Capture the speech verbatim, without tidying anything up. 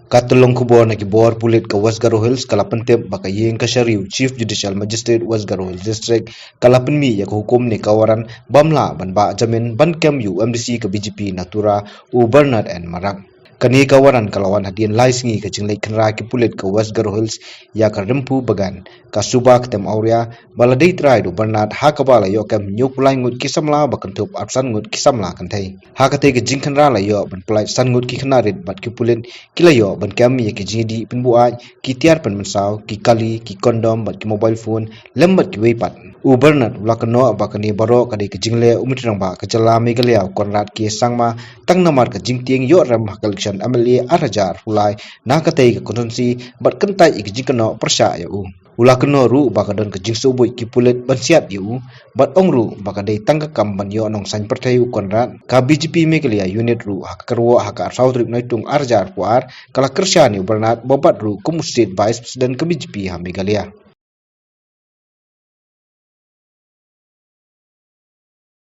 Ka tyllong khubor na ki bor pulit ka West Garo Hills ka la pyntip ba ka ïing ka shariew Chief Judicial Magistrate West Garo Hills District ka la pynmih ïa ka hukum ne ka warrant bym lah ban bah jamin ban kem ïa u M D C ka B J P na Tura, u Bernard N Marak. Kane ka warrant ka la wan hadien lai sngi ka jingleit khynra ki pulit ka West Garo Hills ïa ka Remphu Bagan, ka suba Ktem Awria, ba la dei trai da u Bernard, ha kaba la ïoh kem hynñiewphew lai ngut ki samla ba kynthup arphew san ngut ki samla kynthei. Ha katei ka jingkhynra la ïoh ban pyllait san ngut ki khynnah rit bad ki pulit ki la ïoh ban kem ïa ki jingïadih pynbuaid, ki tiar pynmynsaw, ki kali, ki kondom bad ki mobile phone lem bad kiwei pat. U Bernard u la kynnoh ba kane baroh ka dei ka jingleh u Myntri Rangbah ka jylla Meghalaya u Conrad K Sangma, tang namar ka jingtieng ïoh rem ha ka election M L A ar hajar arphew lai na katei ka constituency bad kyntait ïa ka jingkynnoh pyrshah ïa u. U la kynnoh ruh ba ka don ka jingsngewbha ki pulit ban siat ïa u, bad ong ruh ba ka dei tang ka kam ban ïoh nongsaiñ pyrthei u Conrad. Ka B J P Meghalaya Unit ruh ha ka kyrwoh ha ka arphew tarik Naitung ar hajar arphew ar ka la kyrshan ïa u Bernard ba bat ruh kum u State Vice President ka B J P ha Meghalaya.